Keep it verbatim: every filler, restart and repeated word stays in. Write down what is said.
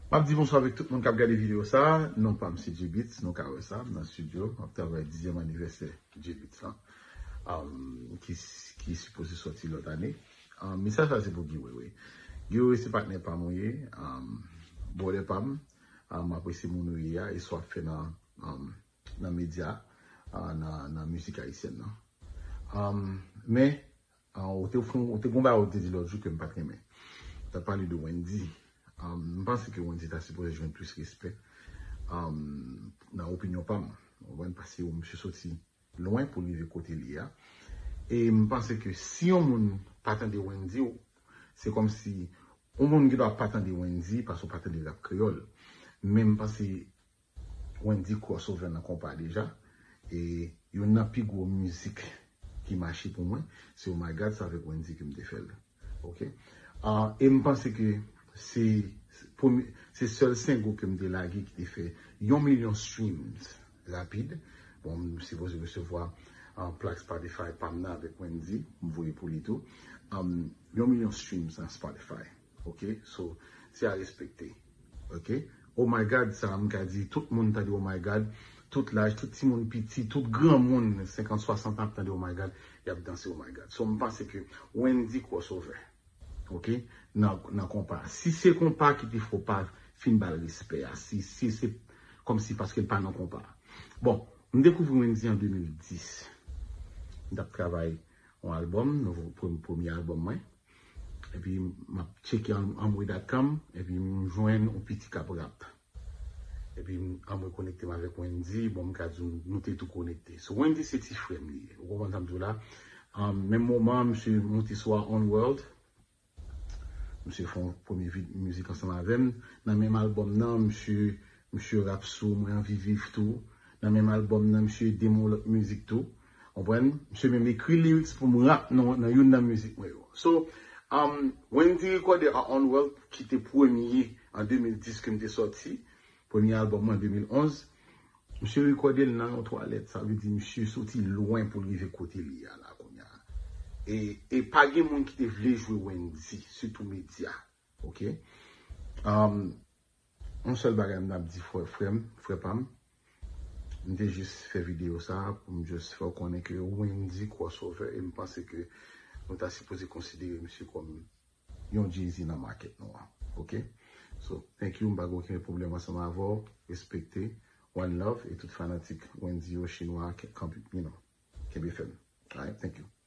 M ap di bonswa avèk tout moun k ap gade videyo sa. Non pa m se J-Beatz, nou ka wè sa, m nan estidyo, m ap travay dizyèm anivèsè J-Beatz lan, um, ki, ki sipoze sòti lòt ane. Um, mesaj sa se pou Guy Wewe. Guy Wewe se patnè pa m ou ye, um, brother pa m, um, m apresye moun ou ye a, e sa w ap fè nan, um, nan medya, uh, nan, nan mizik ayisyèn nan. Um, men, Ah, ou te, ou te gon bagay ou te di lòt jou ke m pa t renmen. Ou t ap pale de Wendy. Ah, m panse ke Wendy ta sipoze jwenn plis respè, ah, nan opinyon pa m. Ou konprann? Paske yon misye soti lwen pou l rive kote l ye a. E m panse ke si yon moun pa tande Wendy, se kòmsi yon moun gen dwa pa tande Wendy paske w pa tande rap kreyòl. Men m panse Wendy crossover nan konpa deja. E youn nan pi gwo mizik ki mache pou mwen, se Oh My God, se avèk Wendy ke m te fè l. Ok? Ah, e m panse ke se, premye, se sèl single ke m te lage ki te fè yon milyon streams rapid. Bon, m sipoze resevwa, ah, plak Spotify pa m nan avèk Wendy, m voye pou li tou. Um, yon milyon streams nan Spotify. Ok? So, se a respekte. Ok? Oh my God, sa m ka di, tout moun tande Oh my God, tout laj, tout timoun piti, tout granmoun, senkant, swasant an ap tande Oh my God, y ap danse Oh my God. So, m panse ke Wendy crossover. Ok? Nan, nan konpa. Si se konpa ki te fè w pa fin ba l respè a, si, si se kòmsi paske l pa nan konpa. Bon, m dekouvri Wendy an de mil dis. M t ap travay yon albòm, nouvo, prem-, premye albòm mwen. Epi m ap tcheke an-, anmwe dot com, epi m jwenn yon piti k ap rap. Epi m anmwe konekte m avèk Wendy, bon, m ka di w, nou te tou konekte. So, Wendy se ti frè m li ye. Ou konprann sa m di w la? Um, menm moman, misye monte sou One World. Misye fè yon premye vid-, mizik ansanm avè m. Nan menm albòm nan, misye, misye rap sou Mwen Anvi Viv tou. Nan menm albòm nan, misye ede m yon lòt mizik tou. Konprann? Misye menm ekri lyrics pou m rap nan, nan youn nan mizik mwen yo. So, um, Wendy rekòde a One World ki te premye an de mil dis ke m te sòti. Premye albòm mwen an de mil onz. Misye rekòde l nan yon twalèt, sa vle di misye soti lwen pou l rive kote l ye a la kounye a. E, e pa gen moun ki te vle jwe Wendy, sitou medya. Ok? Um, yon sèl bagay m t ap di frè, frè m, frè pa m, m te jis fè videyo sa a pou m jis fè w konnen ke Wendy crossover, e m panse ke nou ta sipoze konsidere misye kòm yon Jay-Z nan market nou an. Ok? So, thank you, m pa gen okenn pwoblèm ansanm avè w, respekte, one love, e tout fanatik Wendy yo, chinwa, ke-, kanpe, you know, kenbe fèm. Alright, thank you.